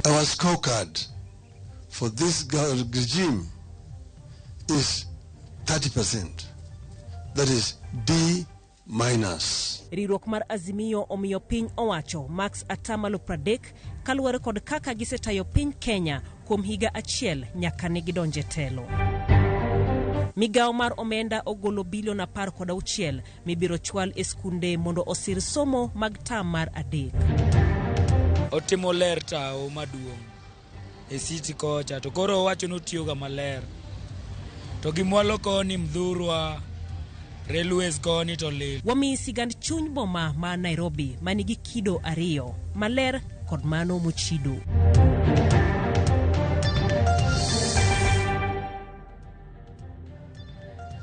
Our scorecard for this regime is 30%. That is D minus. Riwruok mar Azimio omiyo piny owacho maks atamalo 30 kaluwore kod kaka gisetayo piny Kenya kuom higa achiel nyaka ne gidonje telo. Migawo mar omenda ogolo bilion 16 mibiro chwal e skunde mondo osir somo mag tam mar 3. Otimo ler tao maduong' e city kocha to koro owacho ni otiyoga maler to gi mwalo koni Mdhurwa railways koni to lil. Wamiyi sigand chuny boma ma Nairobi manigi kido ariyo, maler kod mano mochido.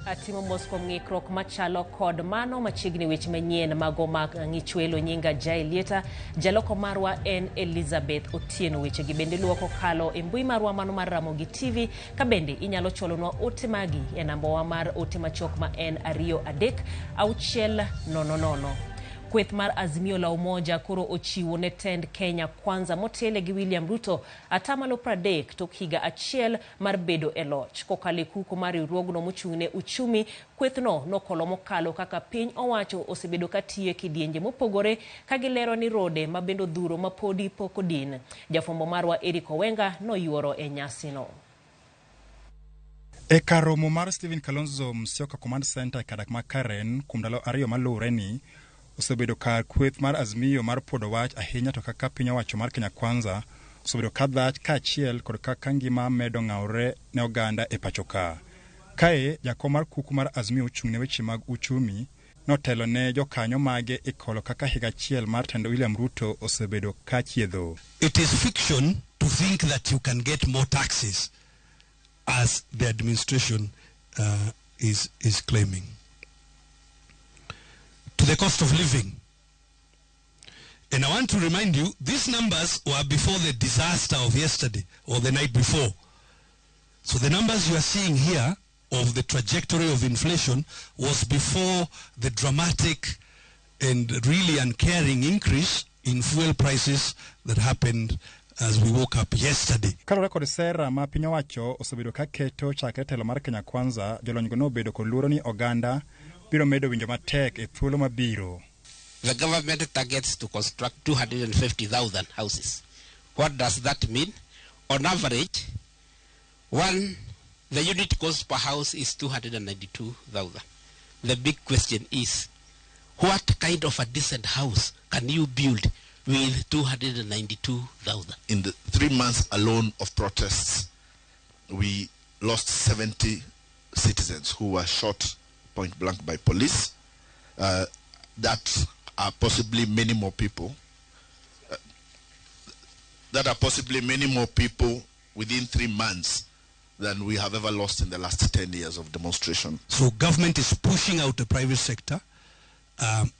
Atimo mos kuom ng'ikruok machalo kod mano machiegni weche manyien mago mag ng'ichwelo. Nyinga Jael Lieta, jaloko marwa en Elizabeth Otieno. Wechegi bende luwo kokalo e mbui marwa mano mar Ramogi TV, ka bende inyalo chwalonwa ote magi e nambawa mar ote machuok ma en 2 3 6 0 0. Kweth mar Azimio la Umoja koro ochiwo ne tend Kenya Kwanza motele gi William Ruto atamalo 30 tok higa achiel mar bedo e loch. Kokalo e kuko mar riwruogno mochung'ne uchumi, kwethno nokolo mokalo kaka piny owacho osebedo ka tiyo e kidienje mopogore ka gilero ni rode ma bende odhuro ma podi pok odin. Jafwambo marwa Eric Owenga noyuoro e nyasino. E kar romo mar Stephen Kalonzo Musyoka Command Center e kar dak ma Karen kuom ndalo 2 maluwore ni osebedo kar kweth mar Azimio mar puodo wach ahinya to kaka piny owacho mar Kenya Kwanza osebedo ka dhach kaachiel kod kaka ngima medo ng'awore ne oganda e pacho ka. Kae jakom mar kuku mar Azimio ochung' ne weche mag uchumi notelo ne jokanyo mage e kolo kaka higa achiel mar tend William Ruto osebedo ka chiedho. It is fiction to think that you can get more taxes as the administration is claiming. To the cost of living. And I want to remind you, these numbers were before the disaster of yesterday or the night before. So the numbers you are seeing here of the trajectory of inflation was before the dramatic and really uncaring increase in fuel prices that happened as we woke up yesterday. Kaluwore kod sera ma piny owacho osebedo ka keto chakre telo mar Kenya Kwanza, jolonygo nobedo kod luoro ni oganda biro medo winjo matek e thuolo mabiro. The government targets to construct 250,000 houses. What does that mean? On average, the unit cost per house is 292,000. The big question is, what kind of a decent house can you build with 292,000? In the 3 months alone of protests, we lost 70 citizens who were shot point blank by police. That are possibly many more people. That are possibly many more people within 3 months than we have ever lost in the last 10 years of demonstration. So government is pushing out the private sector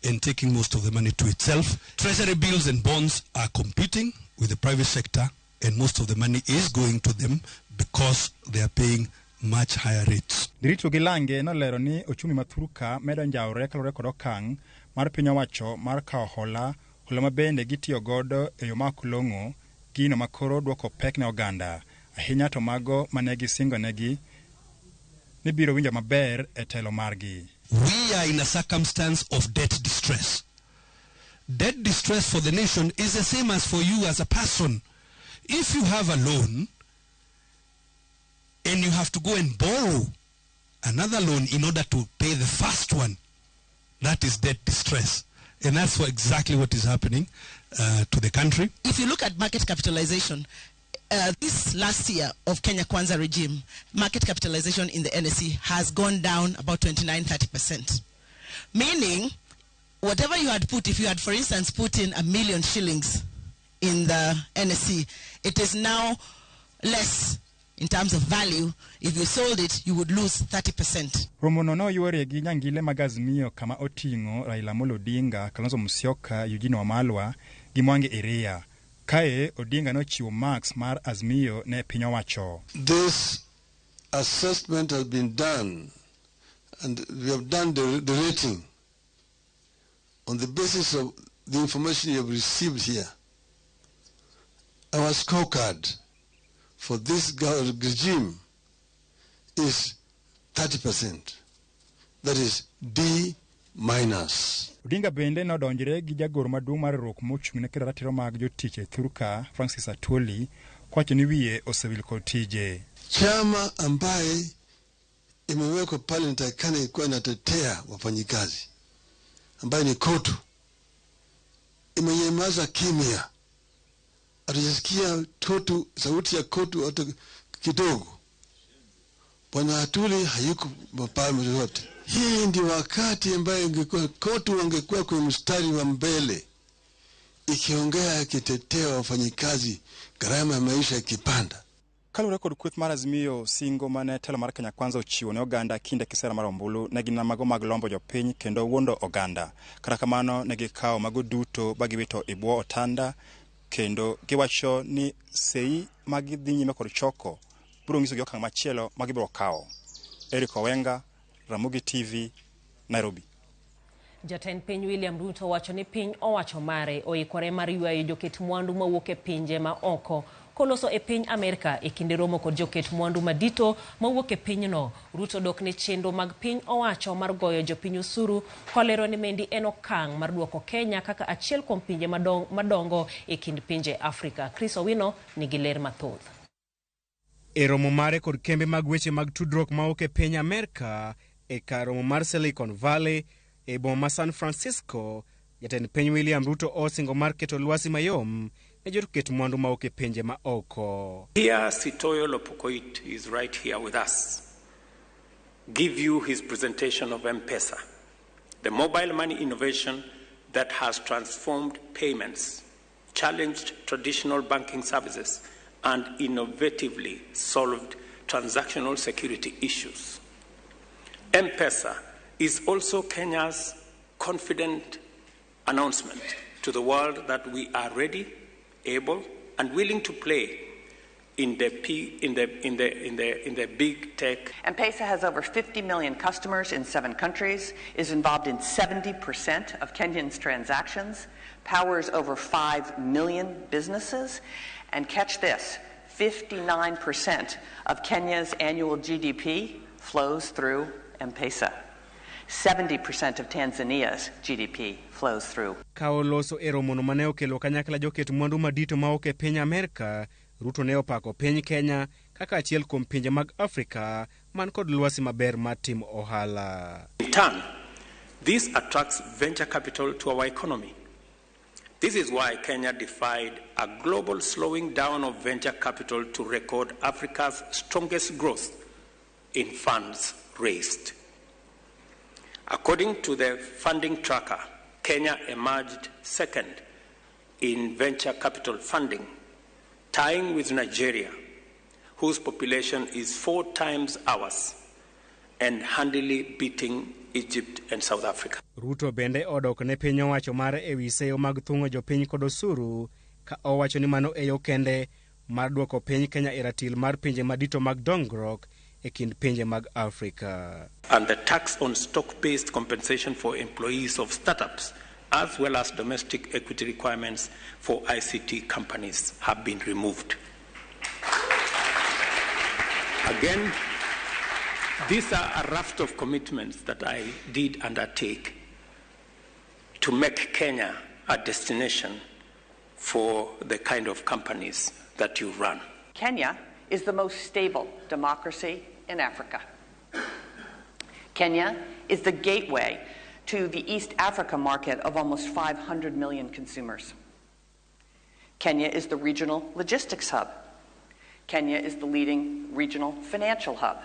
and taking most of the money to itself. Treasury bills and bonds are competing with the private sector, and most of the money is going to them because they are paying much higher rates. Ndiritu gi Lange nolero ni ochumi ma thurka medo njawre kaluwore kod okang' mar piny owacho mar kawo hola, hola ma bende gitiyo godo e yo ma ok long'o, gino ma koro dwoko pek ne oganda, ahinya to mago mane gisingo negi ni biro winjo maber e telo margi. We are in a circumstance of debt distress. Debt distress for the nation is the same as for you as a person. If you have a loan and you have to go and borrow another loan in order to pay the first one, that is debt distress. And that's exactly what is happening to the country. If you look at market capitalization, this last year of Kenya Kwanza regime, market capitalization in the NSE has gone down about 29-30%. Meaning, whatever you had put, if you had, for instance, put in 1,000,000 shillings in the NSE, it is now less in terms of value. If you sold it, you would lose 30%. Romono no yuore gi nyangile mag Azimio kama oting'o Raila Amolo Odinga, Kalonzo Musyoka, Eugene Wamalwa gi Mwangi Iria. Kae Odinga nochiwo marks mar Azimio ne piny owacho. This assessment has been done, and we have done the rating on the basis of the information you have received here. Our scorecard for this regime is 30%. That is D minus. Odinga bende nodonjore gi jagoro maduong' mar riwruok mochung' ne kedo ratiro mag jotich e thurka Francis Atwoli kowacho ni wiye osewil kod tije. Chama ambaye imewekwa pale inatakikana ikuwa inatetea wafanyikazi ambaye ni KOTU imenyamaza kimya, hatujasikia KOTU, sauti ya KOTU hata kidogo. Bwana Atwoli hayuko pale yoyote. Hii ndio wakati ambaye ingekuwa KOTU wangekuwa kwenye mstari wa mbele ikiongea, ikitetea wafanyikazi, gharama ya maisha ikipanda. Kaluwore kod kweth mar Azimio, singo mane telo mar Kenya Kwanza ochiwo ne oganda kinde kisera mar ombulu ne gin mago mag lombo jopiny kendo wuondo oganda. Kata kamano ne gikawo mago duto ba giwito e bwo otanda kendo giwacho ni sei ma gidhi nyime kod choko biro nyisogi okang' machielo ma gibiro kawo. Eric Owenga, Ramogi TV, Nairobi. Jatend piny William Ruto wacho ni piny owacho mare oikore mar ywayo joket mwandu mawuok e pinje ma oko koloso e piny Amerka e kinde romo kod joket mwandu madito mawuok e pinyno. Ruto dok ne chenro mag piny owacho mar goyo jopiny osuru kolero ni mendi en okang' mar duoko Kenya kaka achiel kuom pinje madongo e kind pinje Afrika. Chris Owino nigi ler mathoth. E romo mare kod kembe mag weche mag tudruok mawuok e piny Amerka e kar romo mar Silicon Valley e boma ma San Francisco, jatend piny William Ruto osingo mar keto lwasi mayom ne joket mwandu mawuok e pinje ma oko. Here, Sitoyo Lopokoit is right here with us. Give you his presentation of M-Pesa, the mobile money innovation that has transformed payments, challenged traditional banking services, and innovatively solved transactional security issues. M-Pesa is also Kenya's confident announcement to the world that we are ready, able, and willing to play in the, P, in the, in the, in the, in the big tech. M-Pesa has over 50 million customers in 7 countries, is involved in 70% of Kenyans' transactions, powers over 5 million businesses, and catch this, 59% of Kenya's annual GDP flows through M-Pesa. 70% of Tanzania's GDP flows through. Ka oloso e romono mane okelo kanyakla joket mwandu madito mawuok e piny Amerka, Ruto ne opako piny Kenya kaka achiel kuom pinje mag Afrika man kod lwasi maber mar timo ohala. In turn, this attracts venture capital to our economy. This is why Kenya defied a global slowing down of venture capital to record Africa's strongest growth in funds raised. According to the funding tracker, Kenya emerged second in venture capital funding, tying with Nigeria, whose population is 4 times ours, and handily beating Egypt and South Africa. Ruto bende odok ne piny owacho mare e wi seyo mag thung'o jopiny kod osuru, ka owacho ni mano e yo kende mar duoko piny Kenya e ratil mar pinje madito mag dongruok e kind pinje mag Afrika. And the tax on stock-based compensation for employees of startups, as well as domestic equity requirements for ICT companies, have been removed. Again, these are a raft of commitments that I did undertake to make Kenya a destination for the kind of companies that you run. Kenya is the most stable democracy in Africa. Kenya is the gateway to the East Africa market of almost 500 million consumers. Kenya is the regional logistics hub. Kenya is the leading regional financial hub.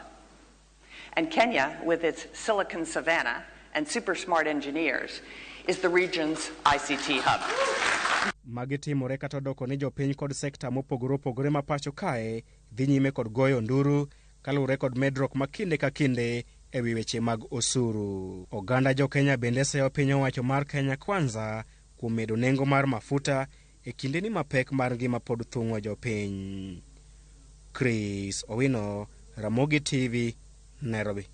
And Kenya, with its silicon savannah and super smart engineers, is the region's ICT hub. Magi timore kata odoko ni jopiny kod sekta mopogore opogore ma pacho kae dhi nyime kod goyo nduru kaluwore kod medruok ma kinde ka kinde e wi weche mag osuru. Oganda jo Kenya bende seyo piny owacho mar Kenya Kwanza kuom medo nengo mar mafuta e kindeni ma pek mar ngima pod thung'o jopiny. Chris Owino, Ramogi TV, Nairobi.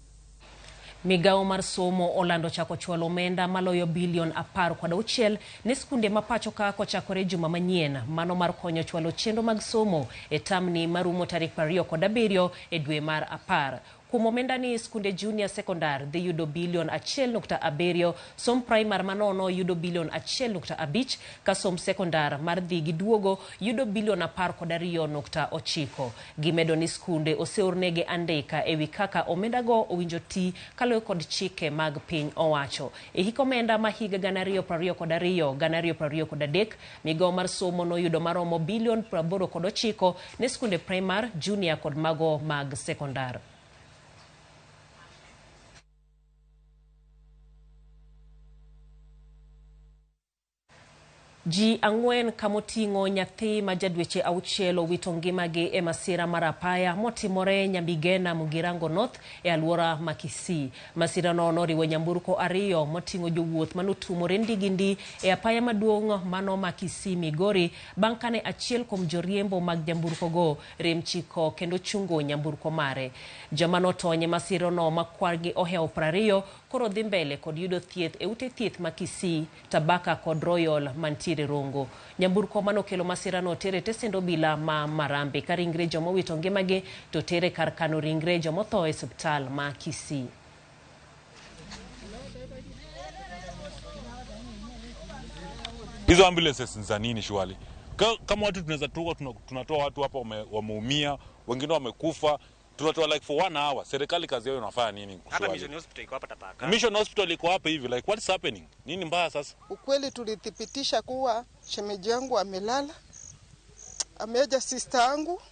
Migawo mar somo olando chako chwalo omenda maloyo bilion 16 ne skunde ma pacho ka kochakore juma manyien, mano mar konyo chwalo chenro mag somo e tamni marumo tarik 27 e dwe mar 10. Kuom omenda ni skunde junior secondar dhi yudo bilion 1.7, som primar manono yudo bilion 1.5 ka som sekondar mar dhi gi duogo yudo bilion 12.9. Gimedo ni skunde oseornegi andika ewi kaka omendago owinjo ti kaluwore kod chike mag piny owacho. E hik omenda ma higa 2022 2023, migawo mar somo noyudo maromo bilion 89 ne skunde primar, junior kod mago mag sekondar. Ji 4 kamoting'o nyathi ma jadweche 6 owito ngimagi e masira mar apaya motimore Nyambigena Mugirango North e alwora ma Kisii. Masirano noriwo nyamburko 2 moting'o jowuoth manotumore ndigindi e apaya maduong' mano ma Kisii Migori bang' kane achiel kuom joriembo mag nyamburkogo rem chiko kendo chungo nyamburko mare. Joma notony e masirano ma kwargi ohewo 20 koro dhi mbele kod yudo thieth e ute thieth ma Kisii, Tabaka kod Royal mantiere Rongo. Nyamburko manokelo masirano otere tesend obila ma Marambe ka ringre jomowito ngimagi to tere kar kano ringre jomotho e osiptal ma Kisii. Hizo ambulances ni za nini shwali? Kama watu tunaweza tunatoa watu hapa wameumia, wengine wamekufa, tunatoa like for 1 hour. Serikali kazi yao inafanya nini? Hata Mission Hospital iko hapa Tabaka. Mission Hospital iko hapa hivi, like what's happening? Nini mbaya sasa? Ukweli tulithibitisha kuwa shemeji yangu amelala, ameja sister yangu.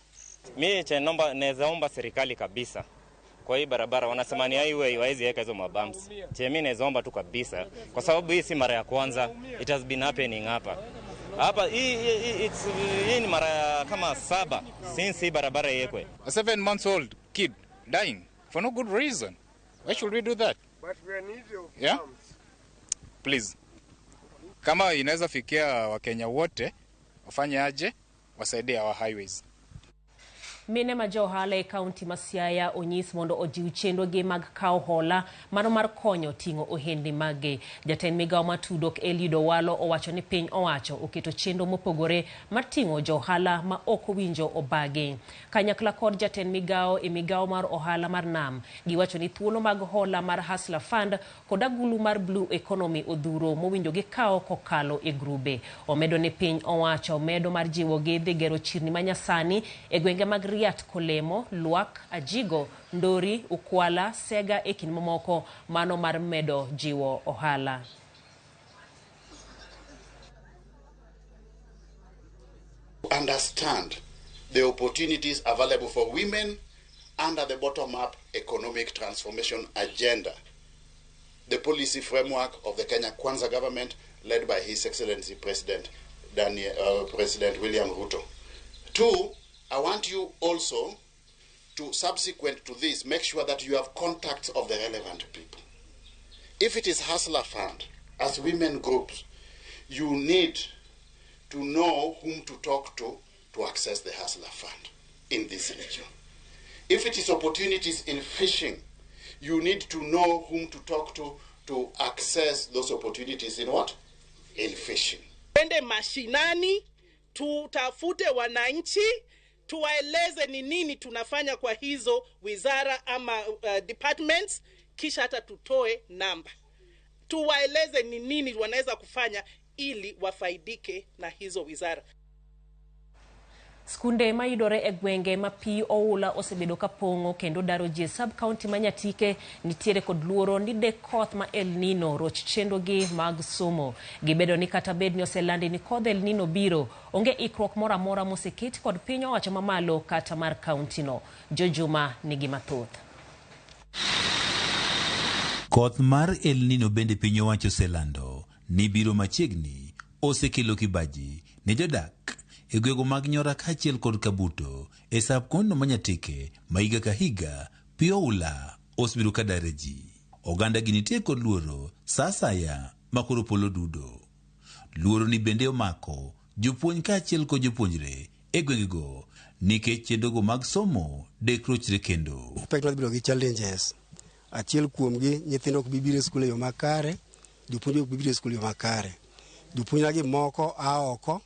Mimi cha naomba naweza omba serikali kabisa. Kwa hii barabara wanasema ni highway haiwezi weka hizo mabumps. Che mimi naweza omba tu kabisa kwa sababu hii si mara ya kwanza, it has been happening hapa. Hapa hii ni mara kama 7 since hii barabara iwekwe. A 7 months old kid dying for no good reason. Why should we do that? But we need your yeah? Please. Kama inaweza fikia Wakenya wote wafanye aje wasaidie our highways. Mine ma johala e kaunti ma Siaya onyis mondo ojiw chenrogi mag kawo hola mano mar konyo ting'o ohendni maggi. Jatend migawo matudo Eliud Owalo owacho ni piny owacho oketo chenro mopogore mar ting'o johala ma ok owinjo obagi. Kanyakla kod jatend migawo e migawo mar ohala mar nam, giwacho ni thuolo mag hola mar Hustler Fund kod agulu mar Blue Economy odhuro mowinjo gikawo kokalo e grube. Omedo ni piny owacho medo mar jiwogi dhi gero chirni manyasani e gwenge mag Riat Kolemo, Luak, Ajigo, Ndori, Ukwala, Sega e kind mamoko mano mar medo jiwo ohala. Understand the opportunities available for women under the bottom-up economic transformation agenda, the policy framework of the Kenya Kwanza government led by His Excellency President President William Ruto. 2, I want you also to, subsequent to this, make sure that you have contacts of the relevant people. If it is Hustler Fund, as women groups, you need to know whom to talk to access the Hustler Fund in this region. If it is opportunities in fishing, you need to know whom to talk to access those opportunities in what? In fishing. Twende mashinani, tutafute wananchi, tuwaeleze ni nini tunafanya kwa hizo wizara ama departments, kisha hata tutoe namba. Tuwaeleze ni nini wanaweza kufanya ili wafaidike na hizo wizara. Skunde mayudore e gwenge ma pi oula osebedo ka pong'o kendo daro ji e sub-county ma Nyatike nitiere kod luoro ni de koth ma El Nino roch chenrogi mag somo. Gibedo ni kata bed ni oselandi ni kodh El Nino biro, onge ikruok moro amora moseketi kod piny owacho mamalo kata mar kaunti no. Jojuma nigi mathoth. Koth mar El Nino bende piny owacho oselando ni biro machiegni osekelo kibaji ne jodak e gwenge mag Nyora kaachiel kod Kabuto e sub-county ma Nyatike ma higa ka higa pi oula osebedo ka daro ji. Oganda gi nitie kod luoro sa asaya ma koro polo dudo. Luoro ni bende omako jopuonj kaachiel kod jopuonjre e gwengego nikech chenrogo mag somo dek rochre kendo. Pek bedo gi challenges Achiel kuomgi, nyithindo ok bi biro e skul e yo makare, jopuonj ok bi biro e skul e yo makare. Jopuonj gi moko a oko,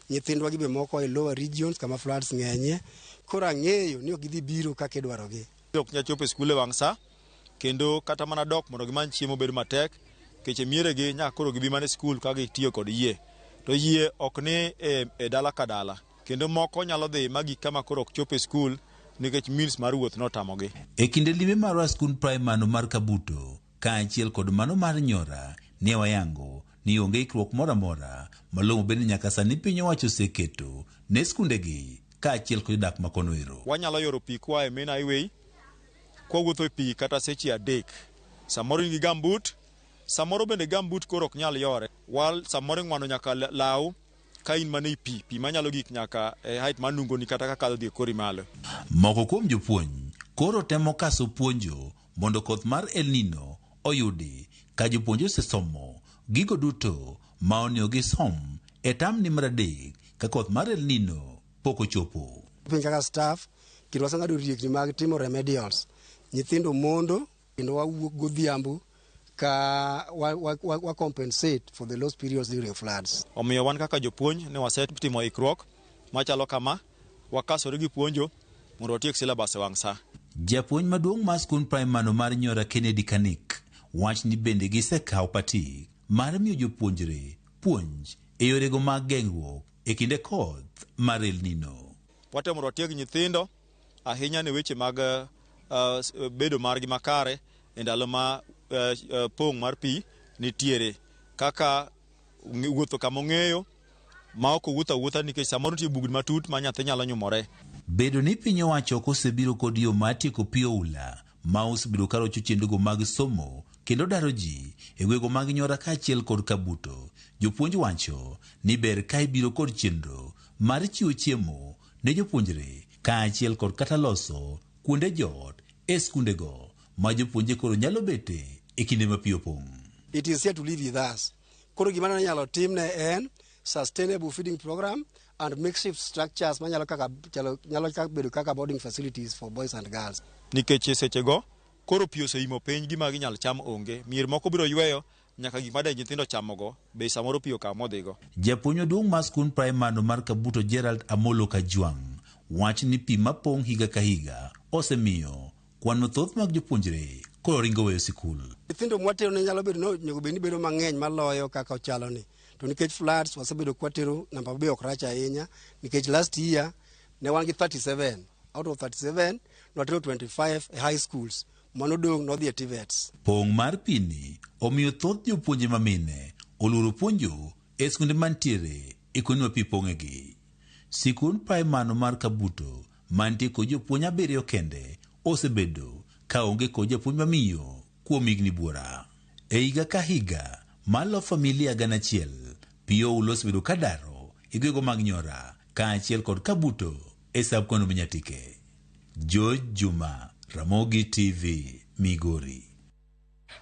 nyithindwa gi be moko e lower regions kama floods ng'enyie. Koro ang'eyo ni ok gidhi biro kaka idwarogi. Ok nyal chopo e skul e wang' sa, kendo kata mana dok mondo gimany chiemo bedo matek, nikech e mieregi nyaka koro gibi mana e skul ka gitiyo kod yie. To yie ok ni e dala ka dala, kendo moko nyalo dhi ma gik kama koro ok chop e skul nikech means mar wuoth notamogi. E kinde limbe marwa skund praimar mar Kabuto kaachiel kod mano mar Nyora, ne wayango ni onge ikruok moro amora malong'o bende nyaka sani piny owacho oseketo ne skundegi kaachiel kod jodak ma kono ero. Wanyalo yoro pi koa e main highway kwawuotho e pi kata seche 3. Samoro in gi gumboot, samoro bende gumboot koro ok nyal yore. Wal samoro ing'wano nyaka law ka in mana e pi, pi manyalo gik nyaka e height mar nungoni kata ka kadho dhi e kori malo. Moko kuom jopuonj koro temo kaso puonjo mondo koth mar El Nino oyudi ka jopuonj osesomo gigo duto ma onego gisom e tamni mar 3 ka koth mar El Nino pok ochopo. Piny kaka staff, kendo waseng'ado riekni mag timo remedials. Nyithindo mondo kendo wawuok godhiambo ka wa compensate for the lost periods during floods. Omiyo wan kaka jopuonj ne wasetimo ikruok machalo kama, wakasore gi puonjo mondo watiek syllabus e wang' sa. Japuonj maduong' mar skund praimar mar Nyora Kennedy Kanik wach ni bende gisekawo patik mar miyo jopuonjre puonj e yorego mag geng'ruok e kinde koth mar El Nino. Watemo mondo watieg nyithindo ahinya ne weche mag bedo margi makare e ndalo ma pong' mar pi nitiere, kaka wuotho kama ong'eyo ma ok owuotho awuotha nikech samoro nitie bugni matut ma nyathi nyalo nyumore. Bedo ni piny owacho ok osebiro kod yo mar tieko pi oula ma osebedo ka rocho chenrogo mag somo kendo daro ji e gwenge mag Nyora kaachiel kod Kabuto, jopuonj wacho ni ber ka ibiro kod chenro mar chiwo chiemo ne jopuonjre kaachiel kod kata loso kuonde joot e skundego ma jopuonje koro nyalo bete e kinde ma pi opong'. It is here to live with us. Koro gima nyalo timne en sustainable feeding program and makeshift structures manyalo kaka nyalo kaka bedo kaka boarding facilities for boys and girls. Nikech sechego koro pi oseimo piny, gima ginyal cham onge. Mier moko biro yweyo nyaka gik ma nyithindo chamogo be samoro pi okawo modhigo. Japuonj maduong' mar skund praimar mar Kabuto Gerald Amolo Kajwang' wach ni pi mapong' higa ka higa osemiyo kwan mathoth mag jopuonjre koro ringo weyo sikul. Nyithindo mwatero ne nyalo bedo no onego bed ni bedo mang'eny maloyo kaka ochalo ni. To nikech floods wasebedo kwatero namba be ok rach ahinya nikech last year ne wan gi 37 out of 37 nwatero 25 e high schools manodong' nodhi e TVETs. Pong' mar pi ni omiyo thoth jopuonje mamine oluoro puonjo e skunde mantiere e kuonde ma pi pong'egi. Sikund praimar mar Kabuto mantie kod jopuonj 7 kende osebedo ka onge kod japuonj mamiyo kuom higni buora. E higa ka higa malo familia 1,000 pi oula osebedo ka daro e gwenge mag Nyora kaachiel kod Kabuto e sub county ma Nyatike. George Juma, Ramogi TV, Migori.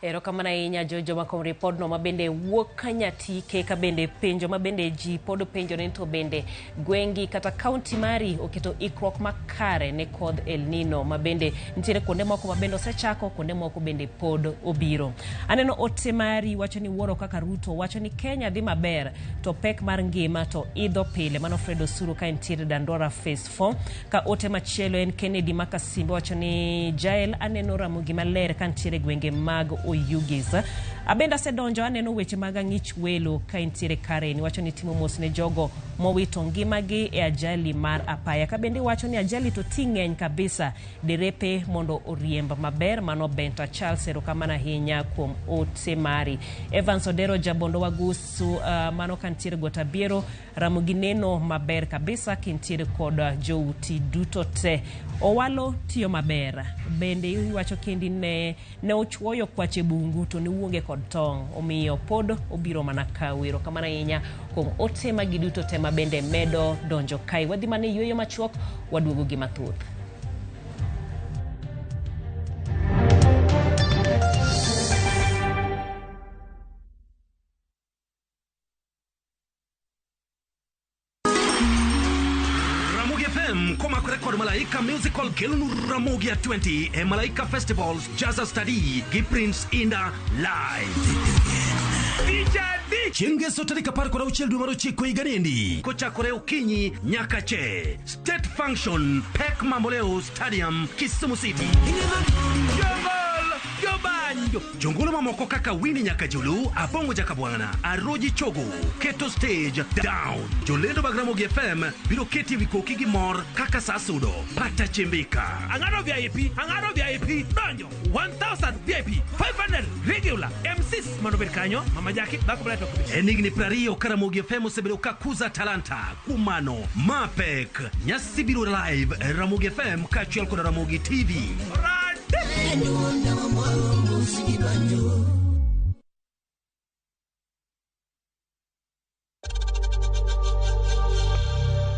Erokamano ahinya Jojo makom ripodno mabende wuok Nyatike ka bende penjo mabende ji pod penjore ni to bende gwengi kata kaunti mari oketo ikruok makare ne kodh El Nino mabende nitiere kuonde moko mabende osechako kuonde moko bende pod obiro. Aneno ote mari wacho ni wuoro kaka Ruto wacho ni Kenya dhi maber to pek mar ngima to idho pile. Mano Fred Osuru ka entiere Dandora Phase 4. Ka ote machielo en Kennedy Makasimbe wacho ni Jael aneno Ramogi maler ka nitiere gwenge mag Oyugis. Abende asedonjo aneno weche mag ang'ich welo ka entiere Karen wacho ni timo mos ne jogo mowito ngimagi e ajali mar apaya. Ka bende wacho ni ajali to ti ng'eny kabisa, derepe mondo oriemb maber. Mano Benta Charles, erokamano ahinya kuom ote mari. Evans Odero Jabondo Wagusu, mano kantiere Gotabiero, Ramogi neno maber kabisa kintiere kod jouti duto te. Owalo tiyo maber. Bende iwacho kendi ne ochuoyo kwache bungu to ne uonge kod tong', omiyo pod obiro mana kawo. Erokamano ahinya kuom ote magi duto te mabende medo donjo kae. Wadhi mana e yueyo machuok, waduogo gi mathoth. Ramogi FM komakore kod Malaika. Malaika Musical kelonu Ramogi at 20 e Malaika Festivals Jazza Study gi Prince Inda Live. Chieng' ngeso tarik 16 dwe mar 9 higa niendi kochakore okinyi nyaka che State Function Pek Mamboleo Stadium Kisumu City. Jongol Jobanjo jongolo mamoko kaka Winnie Nyakajulu, Abongo Jakabwana, Aroji Chogo, Keto Stage Down. Jolendo mag Ramogi FM biro keti ewi koki gi mor kaka sa sudo. Pata chimbika. Ang'ado VIP, ang'ado VIP, donjo 1000 VIP, 500 regular, MCs mondo obed kanyo, Mama Jackie, dhako maler to ok bi. En higni 20 ka Ramogi FM osebedo ka kuza talanta. Kuom mano, mapek nyasi biro live e Ramogi FM kaachiel kod Ramogi TV.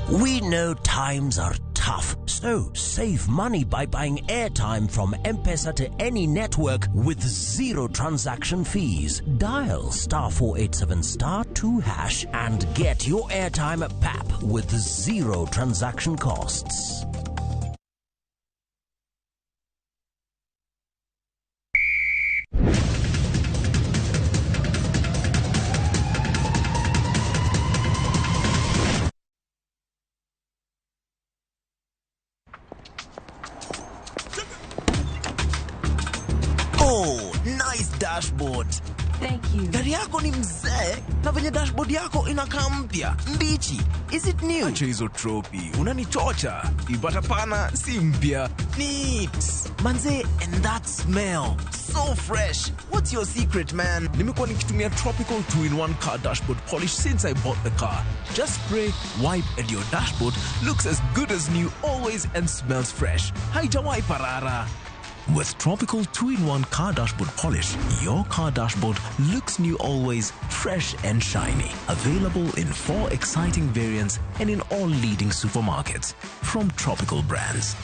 We know times are tough, so save money by buying airtime from M-Pesa to any network with zero transaction fees. Dial star 487 star 2 hash and get your airtime at PAP with zero transaction costs. Oh, nice dashboard. Thank you. Gari yako ni mzee na venye dashboard yako inakaa mpya mbichi. Is it new? Acha hizo tropi, unanichocha. Ipata pana si mpya. Neat. Manze, and that smell. So fresh. What's your secret, man? Nimekuwa nikitumia Tropical 2-in-1 car dashboard polish since I bought the car. Just spray, wipe and your dashboard looks as good as new always and smells fresh. Haijawahi parara. With Tropical 2-in-1 car dashboard polish, your car dashboard looks new always, fresh and shiny. Available in 4 exciting variants and in all leading supermarkets. From Tropical Brands.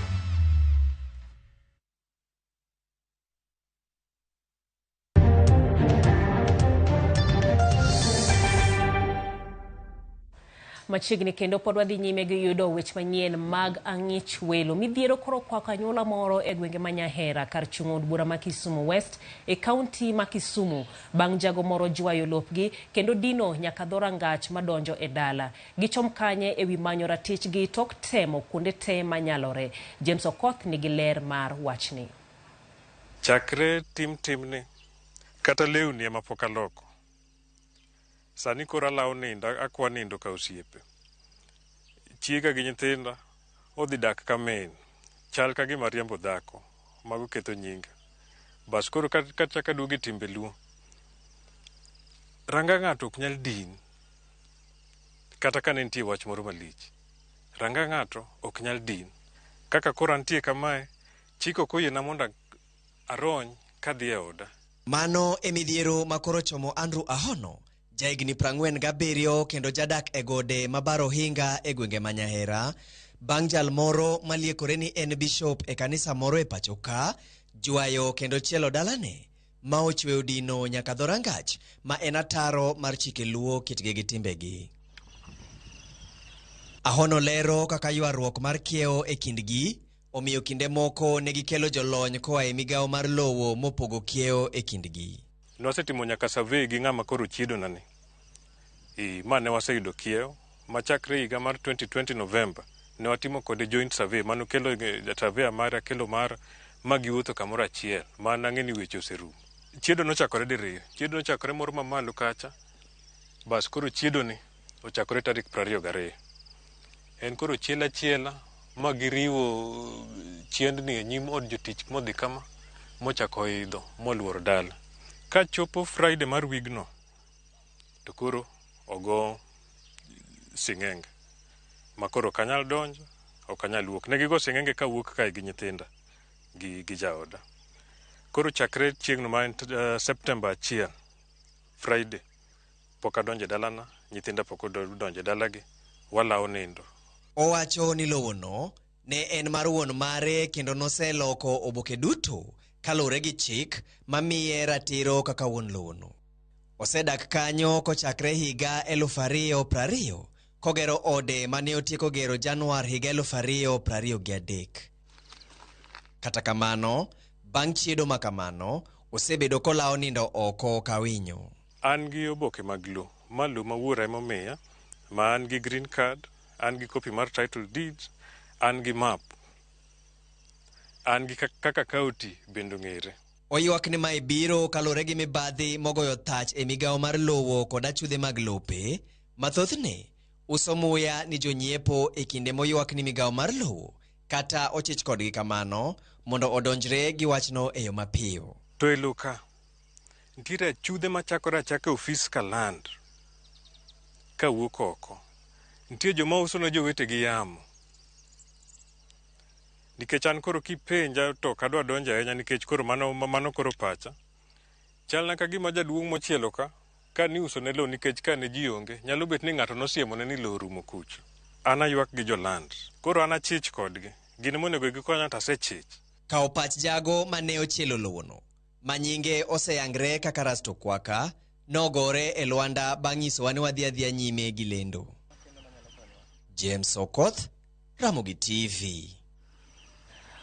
Machiegni kendo pod wadhi nyime gi yudo weche manyien mag ang'ich welo. Midhiero koro kwako anyuola moro e gwenge ma Nyahera kar chung' od bura ma Kisumu West e kaunti ma Kisumu bang' jago moro jwayo lopgi kendo dino nyaka dho rangach madonjo e dala. Gichom kanye ewi manyo ratichgi tok temo kuonde te manyalore. James Okoth nigi ler mar wachni. Chakre tim timni kata lewni ema pok aloko. Sani koro alawo nindo, akwa nindo ka osiepe. Chiega gi nyithinda odhi dak ka min, chal ka gima riembo dhako, mago ketho nyinga. Bas koro kachako aduogo e timbe luo, ranga ng'ato ok nyal din, kata ka ne nitie wach moro malich. Ranga ng'ato ok nyal din. Kaka koro antie kamae, chik ok oyiena mondo arony kadhi e oda. Mano e midhiero ma koro chomo Andrew Ahono, jahigni 47 kendo jadak e gode ma Bar Ohinga e gwenge ma Nyahera, bang' jal moro maliekore ni en bishop e kanisa moro e pacho ka, jwayo kendo chielo dalane ma ochweyo dino nyaka dho rangach ma en ataro mar chike Luo kitgi gi timbegi. Ahono lero kaka ywaruok mar kiewo e kindgi omiyo kinde moko ne gikelo jolony koa e migawo mar lowo mopogo kiewo e kindgi. Nwasetimo nyaka survey gi ng'ama koro chiedona ni. Ma ne waseyudo kiewo machakre higa mar 2020 November ne watimo kode joint survey mano kelo surveyor mare akelo mara ma giwuotho kamoro achiel ma nang'e ni weche oserumo. Chiedo nochakore diriyo, chiedo nochakore moro mamalo kacha, bas koro chiedo ni ochakore tarik 22. En koro chiel achiela ma giriwo chiendni e nyim od jotich modhi kama mochako idho moluoro dala. Kachopo Friday mar wigno to koro ogo sing'enge ma koro ok anyal donjo, ok anyal wuok. Ne gigo sing'enge kawuok kae gi nyithinda gi jaoda. Koro chakre chieng'no ma en September 1, Friday, pok adonjo e dalana, nyithinda pok odonjo e dalagi, walawo nindo. Owacho ni lowono ne en mar wuon mare kendo noseloko oboke duto kaluwore gi chik mamiye ratiro kaka wuon lowono. Osedak kanyo kochakre higa 2020 kogero ode mane otieko gero Januar higa 2023. Kata kamano, bang' chiedo makamano, osebedo kolawo nindo oko ka winyo. An gi oboke mag lo, ma lo ma wuora ema omiya, ma an gi green card, an gi copy mar title deeds, an gi map, an gi kaka county bende ong'ere. Oywak ni mae biro kaluwore gi mibadhi mogoyo thach e migawo mar lowo kod achudhe mag lope, ma thothne uso muya ni jonyiepo e kinde moywak ni migawo mar lowo kata ochich kodgi kamano mondo odonjre gi wachno e yo mapiyo. To e lo ka, nitiere achudhe machakore achaka e ofis ka land kawuok oko. Nitie joma uso ne jowetegi yamo. Nikech an koro kipenja to ok adwa donjo ahinya nikech koro mano koro pacha. Chalna ka gima jaduong' mochielo ka, ka niuso ne lo nikech ka ne ji onge, nyalo bet ni ng'ato nosiemone ni lo orumo kucho. An aywak gi joland. Koro an achich kodgi. Gin monego gikonya to asechich. Kawo pach jago mane ochielo lowono, ma nyinge oseyangre kaka Rasto Kwaka, nogore e lwanda bang' nyisowa ni wadhi adhiya nyime gi lendo. James Okoth, Ramogi TV.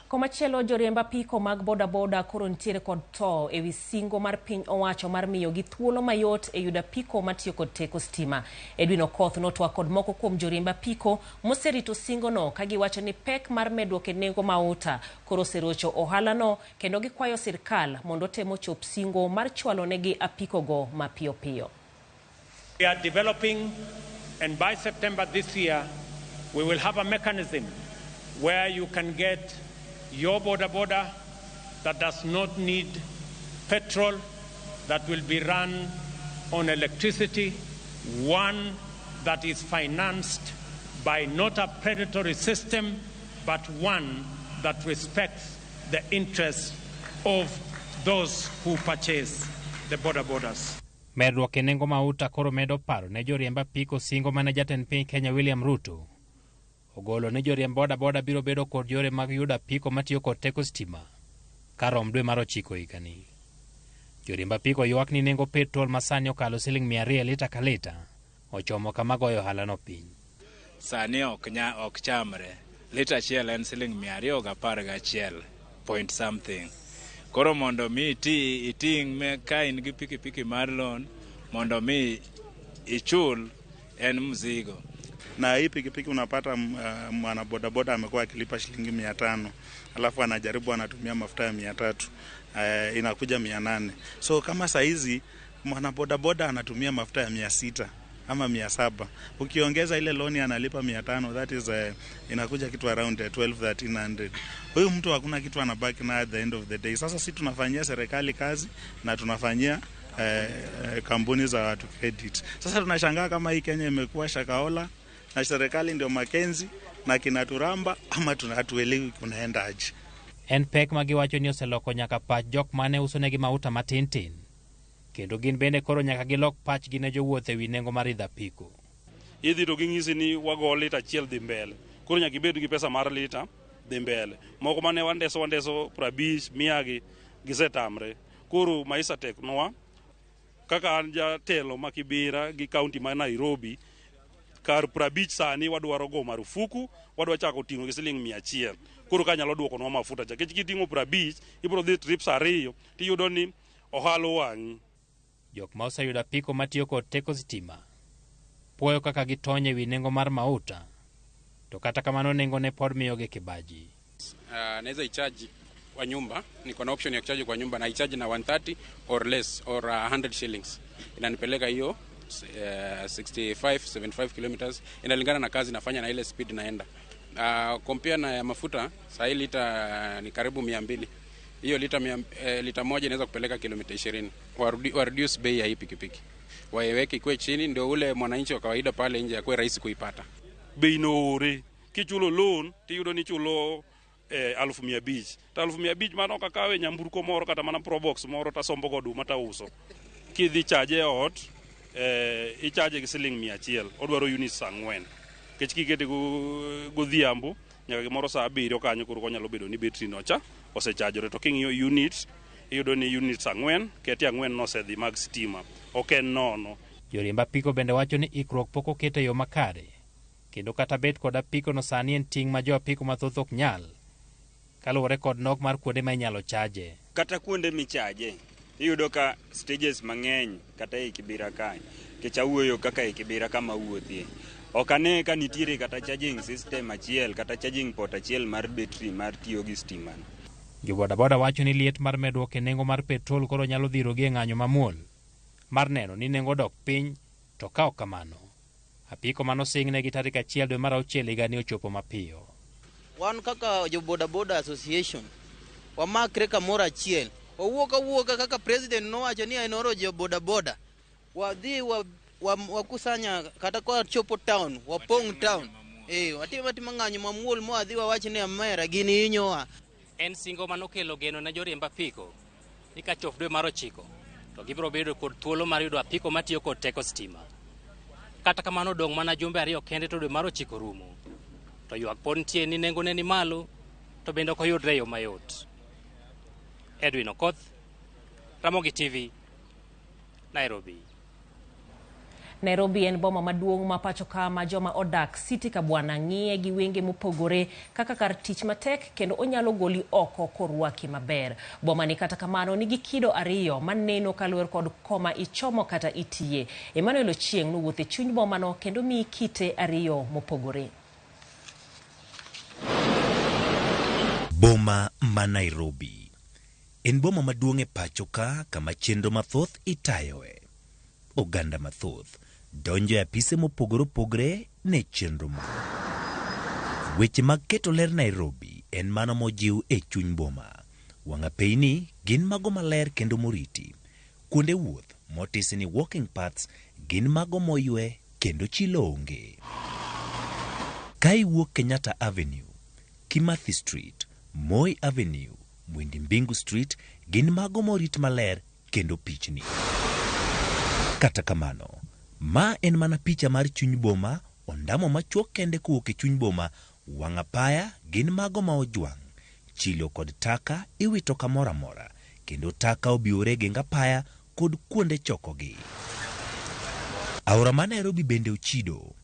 Komachielo, joriemb apiko mag bodaboda koro nitiere kod tho ewi singo mar piny owacho mar miyogi thuolo mayot e yudo apiko matiyo kod teko stima. Edwin Okoth notwak kod moko kuom joriemb apiko moserito singono ka giwacho ni pek mar medruok e nengo mauta koro oserocho ohalano kendo gikwayo sirkal mondo otem ochop singo mar chwalo negi apikogo mapiyo piyo. We are developing, and by September this year, we will have a mechanism where you can get your boda boda that does not need petrol, that will be run on electricity, one that is financed by not a predatory system, but one that respects the interests of those who purchase the boda bodas. Medruok e nengo mauta koro medo paro ne joriemb apiko singo mane jatend piny Kenya William Ruto ogolo ni joriemb bodaboda biro bedo kod yore mag yudo apiko matiyo kod teko stima karom dwe mar ochiko higani. Joriemb apiko ywak ni nengo petrol masani okalo siling 200 lita ka lita ochomo kama goyo ohalano piny. Sani ok chamre. Lita achiel en siling 211 point something. Koro mondo mi iting' ka in gi pikipiki mar loan mondo mi ichul en mzigo. Na hii pikipiki unapata mwana bodaboda amekuwa akilipa shilingi 500, alafu anajaribu anatumia mafuta ya 300, inakuja 800. So kama saizi mwana bodaboda anatumia mafuta ya 600 ama 700, ukiongeza ile loan analipa 500, that is inakuja kitu around 1200-1300. Huyu mtu hakuna kitu anabaki na at the end of the day. Sasa si tunafanyia serikali kazi na tunafanyia kampuni za watu credit. Sasa tunashangaa kama hii Kenya imekuwa shakaola na serikali ndio Makenzi na kinaturamba ama tunatuelewi kunaenda aje. En pek magiwacho ni oseloko nyaka pach jok mane usonegi mauta matin tin. Kendo gin bende koro nyaka gilok pachgi ne jowuoth ewi nengo mar idho apiko. Idhi to ging'isi ni wago lita achiel dhi mbele. Koro nyaka ibed gi pesa mar lita dhi mbele. Moko mane wandeso 50, 100 gi gisetamre. Koro maisha tek nwa. Kaka an jatelo ma Kibera gi kaunti ma Nairobi, kar 50 sani wadwaro go marufuku, wadwa chako ting'o gi siling 100. Koro ka nyalo duoko nwa mafuta cha. Nikech kiting'o 50, ibiro dhi trips 2 tiyudo ni ohala wang'i. Jok ma oseyudo apiko matiyo kod teko sitima puoyo kaka gitony ewi nengo mar mauta, to kata kamano nengo ne pod miyogi kibaji. Naweza ichaji kwa nyumba, niko na option ya kuchaji kwa nyumba na ichaji na 130 or less or 100 shillings. Inanipeleka hiyo 65 75 kilometers, inalingana na kazi nafanya na ile speed naenda. Compare na ya mafuta, saa hii lita ni karibu 200. Hiyo lita moja inaweza kupeleka kilomita 20. Wa reduce bei ya hii pikipiki. Waiweke ikuwe chini ndio ule mwananchi wa kawaida pale nje akuwe rahisi kuipata. Bei noore, kichulo loan tiyudo ni chulo 500,000. Ta 500,000 mano kakawe nyamburko moro kata mana Probox moro tasombo go oduma tauso. Kidhi chaje ot, ichaje gi siling 100, odwaro units 4. Nikech kikete godhiambo nyaka gimoro saa 7 kanyo koro konyalo bedo ni betri no cha osechajore. To king'iyo units iyudo ni units 4, keti 4 nosedhi mag stima, ok en nono. Joriemb apiko bende wacho ni ikruok pok oket e yo makare Kendo kata bet kod apiko no sani en ting' ma jo apiko mathoth ok nyal, kaluwore kod nok mar kuonde ma inyalo chaje. Kata kuonde michaje, iyudo ka stages mang'eny kata ei Kibera kae, nikech awuoyo kaka ei Kibera kama awuothie. Ok ane ka nitiere kata charging system achiel kata charging port achiel mar betri mar tiyo gi stima no. Jo bodaboda wacho ni liet mar medruok e nengo mar petrol koro nyalo dhirogi e ng'anyo mamuol mar neno ni nengo dok piny, to ka ok kamano, apiko manosingnegi tarik 1 dwe mar 6 higani ochopo mapiyo. Wan kaka jo boda boda association wamakre kamoro achiel, wawuok awuoka kaka president nowacho ni en oro jo boda boda, wadhi wakusanya kata kwachopo town wapong' town, watim atima ng'anyo mamuol mwadhi wawach ni amera gini hinyowa. En singo manokelo geno ne joriemb apiko ni kachop dwe mar 9 to gibiro bedo kod thuolo mar yudo apiko matiyo kod teko stima. Kata kamano odong' mana jumbe 2 kende to dwe mar 9 rumo. To ywak pod nitie ni nengone ni malo to bende ok oyudre e yo mayot. Edwin Okoth, Ramogi TV, Nairobi. Nairobi en boma maduong' ma pacho ka ma joma odak City Kabwana ng'iye gi wenge mopogore kaka kar tich matek kendo onyalo goli oko korwaki maber. Boma ni kata kamano nigi kido 2 maneno kaluwore kod koma ichomo kata itiye. Emmanuel Ochieng' nowuotho e chuny bomano kendo miyi kite 2 mopogore. Boma ma Nairobi en boma maduong' e pacho ka kama chenro mathoth itayoe. Oganda mathoth donjo e apise mopogore opogore ne chenro ma. Weche mag keto ler Nairobi en mano mojiw e chuny boma. Wang' apeyni gin mago maler kendo moriti. Kuonde wuoth motisi ni walking paths gin mago moywe kendo chilo onge. Ka iwuok Kenyatta Avenue, Kimathi Street, Moi Avenue, Mwindi Mbingu Street gin mago morit maler kendo pichni. Kata kamano, ma en mana picha mar chuny boma, ondamo machuok kende kowuok e chuny boma, wang' apaya gin mago ma ojwang'. Chilo kod taka iwito kamoro amora, kendo taka obiwore e geng apaya kod kuonde chokogi. Aora ma Nairobi bende ochido.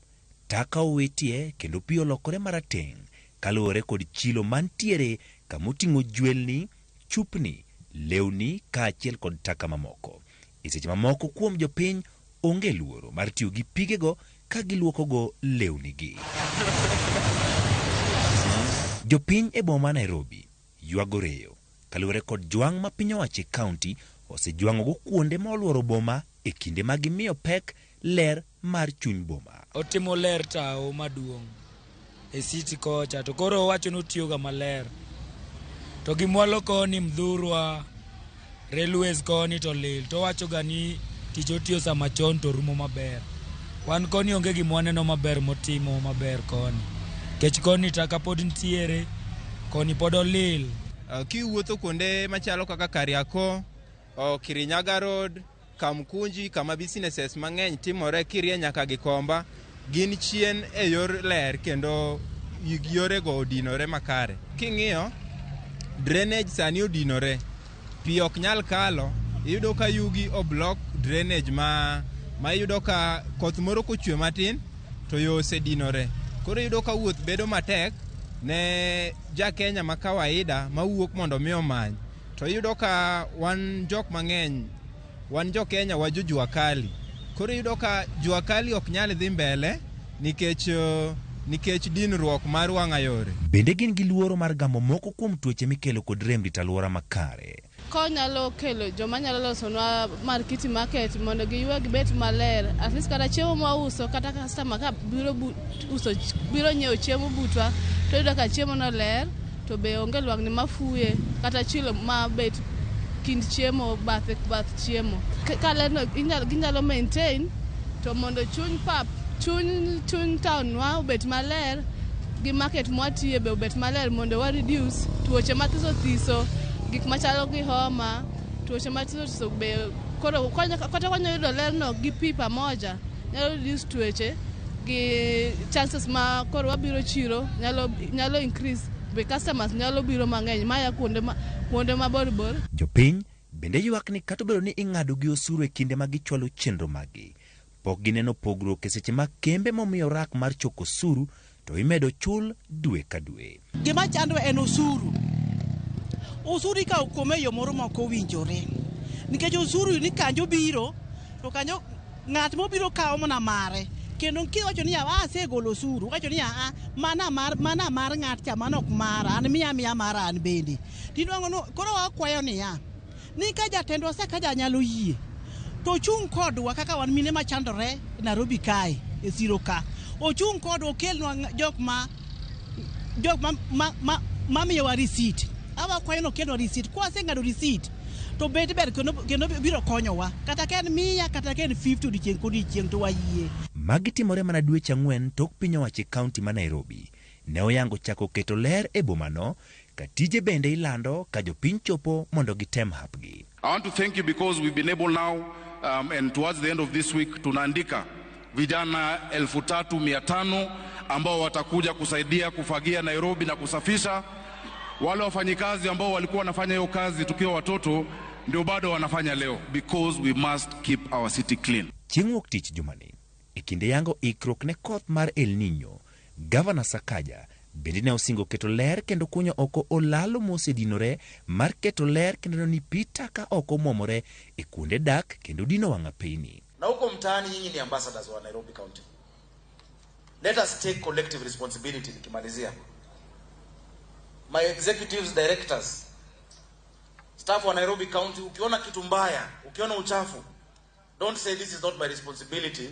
Taka owitie kendo pi olokore marateng' kaluwore kod chilo mantiere kamoting'o jwelni, chupni, lewni kaachiel kod taka mamoko. E seche mamoko kuom jopiny onge luoro mar tiyo gi pigego ka giluokogo lewnigi. Jopiny e boma ma Nairobi ywago reyo kaluwore kod jwang' ma piny owacho e kaunti osejwang'ogo kuonde ma oluoro boma e kinde ma gimiyo pek ler mar chuny boma. Otimo ler tao maduong' e city kocha to koro owacho ni otiyoga maler. To gimwalo koni Mdhurwa, railways koni to lil to owachoga ni tich otiyo sama chon to rumo maber. Wan koni onge gima waneno maber motimo maber koni. Kech koni taka pod nitiere, koni pod olil. Kiwuotho kuonde machalo kaka Kariakoo, Kirinyaga Road, Kamkunji kama businesses mang'eny timore kirie nyaka Gikomba, gin chien e yor ler kendo yorego odinore makare. King'iyo, drainage sani odinore, pi ok nyal kalo, iyudo ka yugi oblok drainage ma iyudo ka koth moro kochwe matin to yo osedinore. Koro iyudo ka wuoth bedo matek ne ja Kenya ma kawaida mawuok mondo mi omany. To iyudo ka wan jok mang'eny, wan jo Kenya wa jo jua kali. Koro iyudo ka jua kali ok nyal dhi mbele nikech dinruok mar wang'a yore. Bende gin gi luoro mar gamo moko kuom tuoche mikelo kod rem rito alwora makare. Konyalo kelo joma nyalo losonwa market market mondo giywe gibet maler. At least kata chiemo mwauso kata customer ka biro uso biro nyiewo chiemo butwa to yudo ka chiemo no ler to be onge lwang'ni mafuye kata chilo mabet kind chiemo bath chiemo. Ka ler no ginyalo maintain to mondo chuny pap chuny town wa obet maler gi market mwatiye be obet maler mondo wa reduce tuoche mathiso thiso, gik machalo gi homa, tuoche mathiso thiso be koro kata kwanyalo yudo ler no gi pi pamoja nyalo reduce tuoche gi chances ma koro wabiro chiro nyalo increase be customers nyalo biro mang'eny maya kuonde mabor bor. Jopiny bende ywak ni kata obedo ni ing'ado gi osuru e kinde ma gichwalo chenro maggi, pok gineno pogruok e seche ma kembe momiyo rak mar choko osuru to imedo chul dwe ka dwe. Gima chandwa en osuru. Osuru ikawo kuome e yo moro ma ok owinjore. Nikech osuru ni kanjo biro, to kanjo ng'at mobiro kawo mana mare. Kendo kiwacho ni ah, asegolo osuru, wacho ni ah, mana mar mana mar ng'at cha, mano ok mara, an miya miya mara an bende. Tinwang'o no, koro wakwayo niya, ni ka jatendwa Sakaja nyalo yie, to ochung' kodwa kaka wan mine machandore e Nairobi kae, e siro ka. Ochung' kodwa okelnwa jok ma jok ma, ma, ma, mamiyowa risit. Awakwayo ni okelnwa risit. Kwaseng'ado risit, to bet ber kendo, kendo biro konyowa. Kata ka en 100, kata ka en 50 odiochieng' kodiochieng' to wayie. Magi timore mana dweche ang'wen tok piny owacho e kaunti ma Nairobi ne oyango chako keto ler e bomano ka tije bende ilando ka jopiny chopo mondo gitem hapgi. I want to thank you because we've been able now and towards the end of this week tunaandika vijana 3,500 ambao watakuja kusaidia kufagia Nairobi na kusafisha. Wale wafanyikazi ambao walikuwa wanafanya hiyo kazi tukiwa watoto ndio bado wanafanya leo, because we must keep our city clean. Chieng' wuok tich jumani, e kinde yango ikruok ne koth mar El Nino, Gavana Sakaja bende ne osingo keto ler kendo kunyo oko olalo mosedinore mar keto ler kendo neno ni pi taka ok omwomore e kuonde dak kendo dino wang' apeyni. Na huko mtaani nyinyi ni ambassadors wa Nairobi County. Let us take collective responsibility nikimalizia. My executives, directors, staff wa Nairobi County, ukiona kitu mbaya, ukiona uchafu, don't say this is not my responsibility,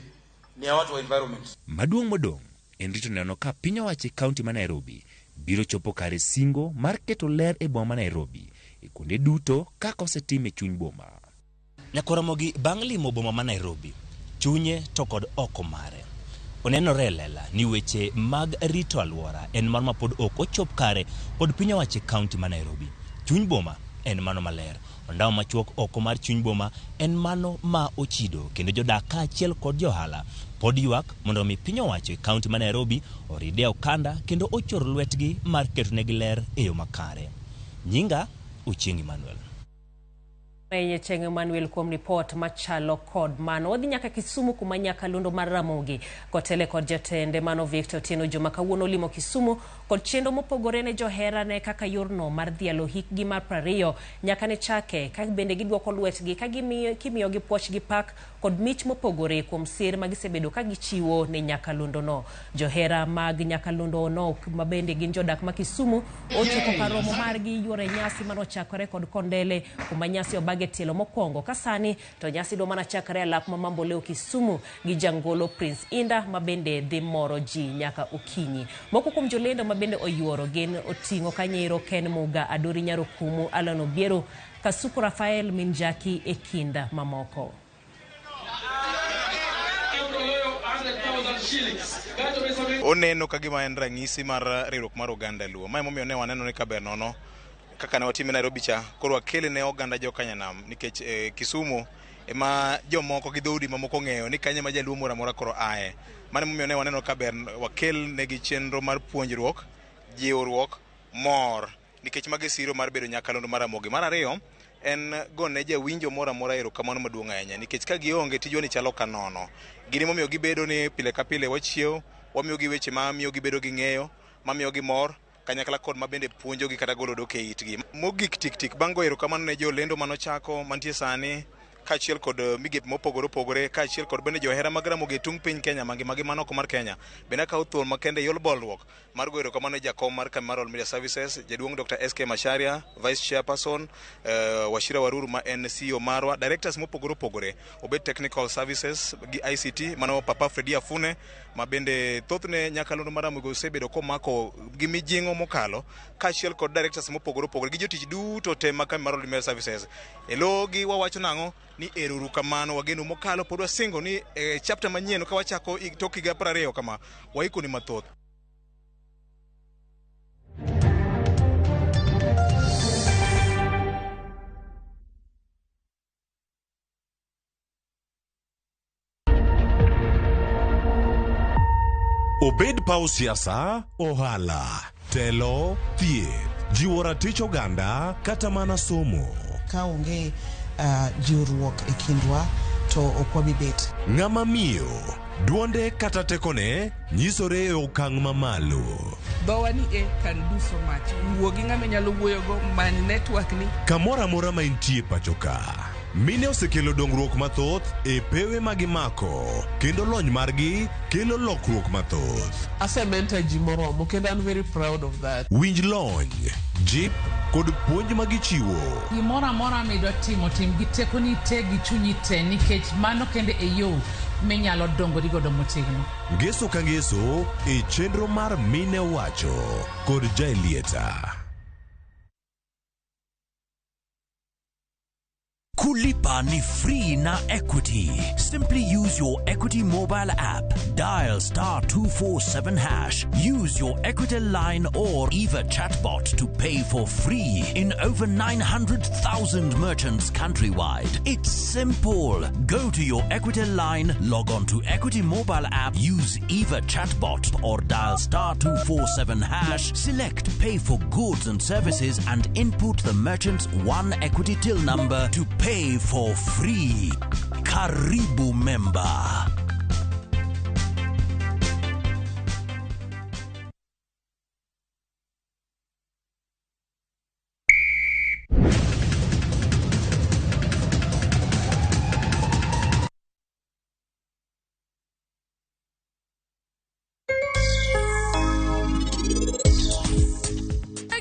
ni ya watu wa environment. Maduong' modong' en rito neno ka piny owacho e kaunti ma Nairobi biro chopo kare singo mar keto ler e boma ma Nairobi e kuonde duto kaka osetim e chuny boma. Nyakoromogi bang' limo boma ma Nairobi, chunye to kod oko mare. Onenore e lela ni weche mag rito alwora en mano ma pod ok ochop kare kod piny owacho e kaunti ma Nairobi. Chuny boma en mano maler. Ondawo machuok oko mar chuny boma en mano ma ochido kendo jodak kaachiel kod johala pod ywak mondo omi piny owacho e kaunti ma Nairobi oride okanda kendo ochor lwetgi mar ketonegi ler e yo makare. Nyinga Ochieng' Emmanuel. Ochieng' Emmanuel kuom ripot machalo kod mano. Wadhi nyaka Kisumu kuma nyakalondo mar Ramogi kotele kod jatende mano Victor Otieno Juma kawuono olimo Kisumu kod chenro mopogore ne joherane kaka yorno mar dhialo hikgi mar 20 nyaka ne chake ka bende giduoko lwetgi ka gimiyogi puoch gi pak kod mich mopogore kuom sir ma gisebedo ka gichiwo ne nyakalondono. Johera mag nyakalondono ma bende gin jodak ma Kisumu ochopo kar romo margi yuoro e nyasi manochakore kod Kondele kuma nyasi obag e tielo mokwongo ka sani to nyasi dwa mana chakre e alap ma Mamboleo Kisumu gi jangolo Prince Inda ma bende dhi moro ji nyaka okinyi. Moko kuom jolendo ma bende oyuoro gin Oting'o Kanyero, Ken Muga, Adori Nyarokumu, Alan Obiero, Kasuku Rafael Minjaki e kind mamoko. Oneno ka gima en ranyisi mar riwruok mar oganda Luo. Mae momiyo ne waneno ni kaber nono kaka ne watime Nairobi cha, koro wakele ne oganda jokanyanam nikech Kisumu ema jomoko gi dhoudi mamoko ong'eyo ni kanyo ema jaluo moro amora koro aye. Mano emomiyo ne waneno kaber wakel negi chenro mar puonjruok, jiwruok, mor nikech magi siro mar bedo nyakalondo mar Ramogi. Mar ariyo en gone jawinjo moro amora erokamano maduong' ahinya nikech ka gionge tijwa ni chalo ka nono. Gin emomiyo gibedo ni pile ka pile wachiew, wamiyogi weche ma miyo gibedo gi ng'eyo, mamiyogi mor, kanyakla kod ma bende puonjogi kata golo dok e itgi. Mogik tik tik bang' goyo erokamano ne jolendo manochako mantie sani kaachiel kod migepe mopogore opogore kaachiel kod bende johera mag Ramogi e tung' piny Kenya mangima gi mano oko mar Kenya. Bende akawo thuolo makende e yor bolruok mar goyo erokamano ne jakom mar kambi mar Royal Media Services jaduong' Dr. SK Macharia, Vice Chairperson Wachira Waruru ma en CEO marwa, directors mopogore opogore obed technical services gi ICT mano Papa Fredi Afune ma bende thothne nyakalondo mar Ramogi osebedo komako gi mijing'o mokalo kaachiel kod directors mopogore opogore gi jotich duto te ma kambi mar Royal Media Services. E logi wawacho nang'o ni eruru kamano wageno mokalo pod wasingo ni e chapter manyien ka wachako tok higa 20 kama waikoni mathoth. Obed paw siasa, ohala, telo, thieth, jiwo ratich oganda kata mana somo. Ka onge jiwruok e kindwa to ok wabi bet. Ng'ama miyo, duonde kata tekone nyisore e okang' mamalo. Dhowa ni e can do so much. Wuo gi ng'ama inyalo wuoyogo, many network ni. Kamoro amora ma intie pacho ka, mine osekelo dongruok mathoth e pewe ma gimako kendo lony margi kelo lokruok mathoth. Ase mentor ji moromo kendo an very proud of that. Winj lony, jip kod puonj ma gichiwo. Gimoro amora midwa timo, tim gi tekoni te gi chunyi te nikech mano kende e yo minyalo dongori godo motegno. Ngeso ka ngeso e chenro mar Mine Owacho kod Jaelieta. Kulipa ni free na Equity. Simply use your Equity mobile app. Dial star 247 hash. Use your Equity line or Eva chatbot to pay for free in over 900,000 merchants countrywide. It's simple. Go to your Equity line, log on to Equity mobile app, use Eva chatbot or dial star 247 hash, select pay for goods and services and input the merchant's one Equity till number to pay for free. Karibu member.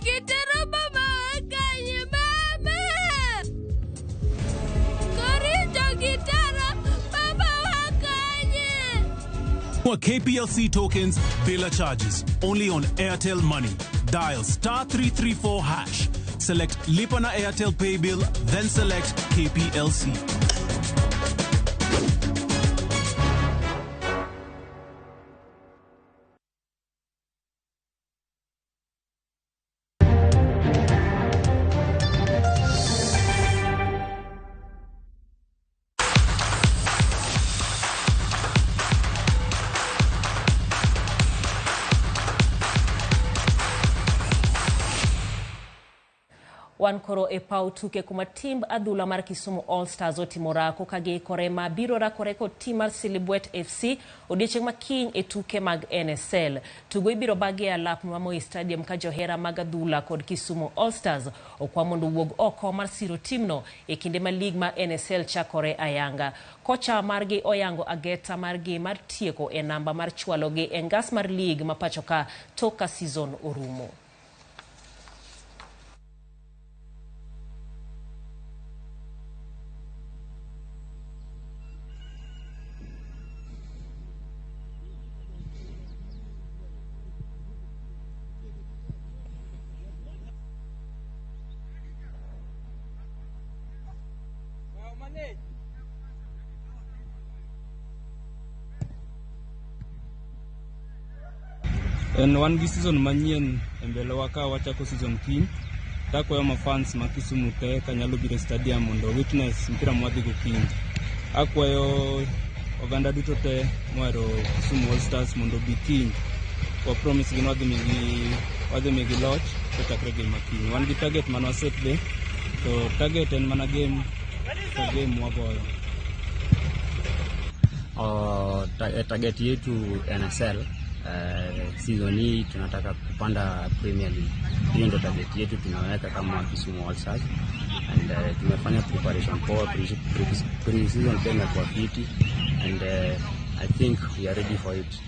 Gitero mama kanye mama. Koricho gitero mama kanye. More KPLC tokens, bila charges. Only on Airtel Money. Dial star 334 hash. Select Lipa na Airtel Pay Bill, then select KPLC. Wan koro e paw tuke kuma timb adhula mar Kisumu All Stars otimo rako ka giikore ma biro rakore kod tim mar Silibwet FC odiechieng' ma kiny e tuke mag NSL. Tugo ibiro bagi e alap ma Moi Stadium ka johera mag adhula kod Kisumu All Stars okwa mondo owuog oko mar siro timno e kinde ma lig mar NSL chakore ayanga. Kocha margi oyango ageta margi mar tieko e namba mar chwalogi e ngas mar lig ma pacho ka tok ka season orumo. En wan gi season manyien e mbele wa ka wachako season kiny. Takwayo ma fans ma Kisumu te kanyalo biro e stadium mondo witness mpira mwadhi go kiny. Akwayo oganda duto te mohero Kisumu All Stars mondo obi kiny. Wa promise gi ni wadhi migi loch kochakre game ma kiny. Wan gi target mane waset be, to target en mana game ka game wagoyo. Target yetu NSL season hii tunataka kupanda Premier League. Hiyo ndio target yetu tunaweka kama Kisumu All Stars and tumefanya preparation poa, pre-season pia imekuwa fiti and I think we are ready for it.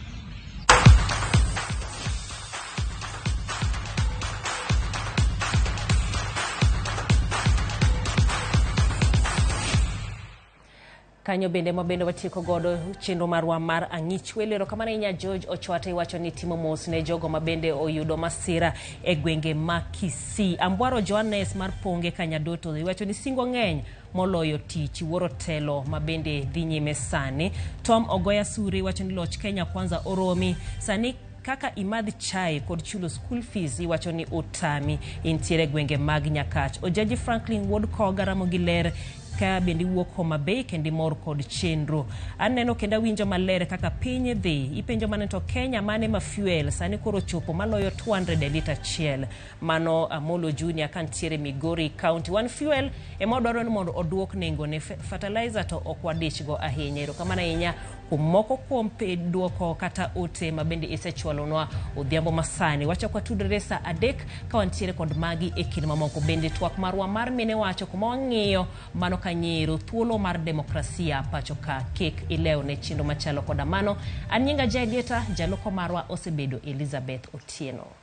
Kanyo bende mabende watieko godo chenro marwa mar ang'ich welo. Erokamano ahinya George Ochwate iwacho ni timo mos ne jogo mabende oyudo masira e gwenge ma Kisii. Ambwaro Johannes mar Ponge Kanyadoto iwacho ni singo ng'eny moloyo tich wuoro telo mabende dhi nyime sani. Tom Ogoya Suri iwacho ni loch Kenya Kwanza oromi sani kaka imadh chai kod chulo school fees iwacho ni otami intiere gwenge mag Nyakach. Ojaji Franklin Wuod Koga Ramogi Ler Ka bende iwuok Homa Bay kendo imor kod chenro. Aneno kendo awinjo maler kaka piny dhi. Ipenjo mana to Kenya mane ma fuel sani koro ochopo maloyo 200 e lita achiel. Mano Amolo Junior kantiere Migori County. Wan fuel ema wadwaro ni mondo oduok nengo ne fertilizer to ok wadichgo ahinya. Erokamano ahinya kuom moko kuom duoko kata ote ma bende isechwalonwa odhiambo masani. Wachako watudore saa 3 ka wantiere kod magi e kind mamoko. Bende twak marwa mar mine wacho kuma wang'iyo mano kanyero thuolo mar demokrasia pacho ka kik ilew ne chenro machalo koda mano. An nyinga Jaelieta, jaloko marwa osebedo Elizabeth Otieno.